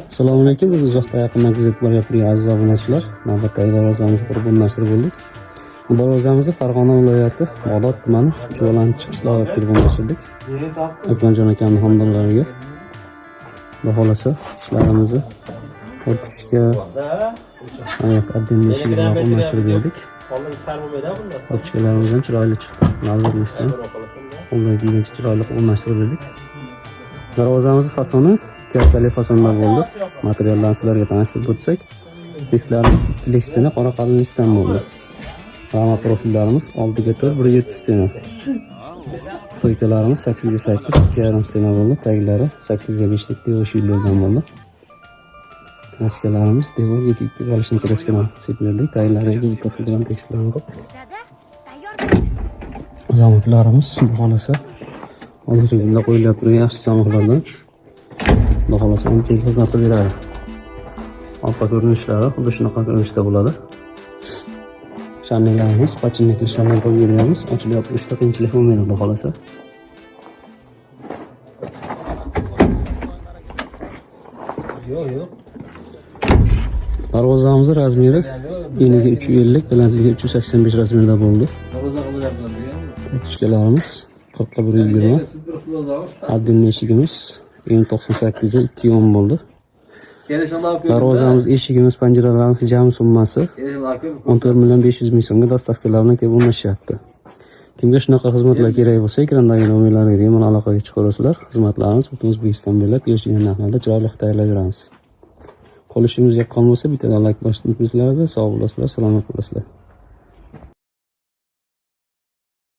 Assalomu alaykum. Biz uzoqdan yaqindan kuzatib borayotgan aziz obunachilar. Navbatdagi darvozamizni qurib o'rnashtirib bo'ldik. Bu darvozamizni Farg'ona viloyati Bag'dod tumani Chuvalanchi qishlog'iga kelib o'rnashtirdik. Akmaljon akamning xonadonlariga. Xudo xohlasa ishlarimizni korpushga, oyoq отдельный eshigiga o'rnashtirib berdik. Korpushkalarimiz ham chiroyli chiqdi. Nazirlikdan qo'ldan kelgancha chiroyli qilib o'rnashtirib berdik. Darvozamiz fasoni kattali fasonda bo'ldi. Materiallarni sizlarga tanishtirib o'tsak, listlarimiz ikkilik стена qora qalin listdan bo'ldi. Rama profillarimiz 6 ga 4, 1.7 стена. Стойка larimiz 8 ga 8, 2,5 стена bo'ldi. Taglari 8 ga 5 lik devor shillardan bo'ldi. Краска larimiz devorga ikki qalishni краска dan sepib berdik. Taglariga topilgan tekstlarni qilib. Dada, tayyor. Замок larimiz, xudo xohlasa, hozirgi kunda qo'yilyapti yaxshi замок lardan. Xudo xohlasa, ancha yil xizmat qilib beradi. Orqa ko'rinishlari xuddi shunaqa ko'rinishda bo'ladi. Shamliklarimiz пачильник li shamlar qo'yib berganmiz. Ochilib yopilishda qiyinchilik bo'lmaydi, xudo xohlasa. Yo'q, yo'q. Darvozamizni размер i eniga 350, balandligi 385 размер da bo'ldi. Darvoza qilyapman degan. Kartochkalarimiz 40 ga 120. Отдельный eshigimiz en 98 ga 210 bo'ldi. Darvozamiz, eshigimiz, panjaralarimiz jami summasi 14 million 500 ming so'mga доставка lar bilan kelib o'rnashyapti. Kimga shunaqa xizmatlar kerak bo'lsa, ekrandagi nomerlarga bemalol aloqaga chiqaverasizlar. Xizmatlarimiz butun O'zbekiston bo'ylab kelishgan narxlarda chiroyli qilib tayyorlab beramiz. Qo'lishimiz yoqqan bo'lsa, bittadan layk bosishni unutmaysizlar. Sog' bo'lasizlar, salomat bo'lasizlar.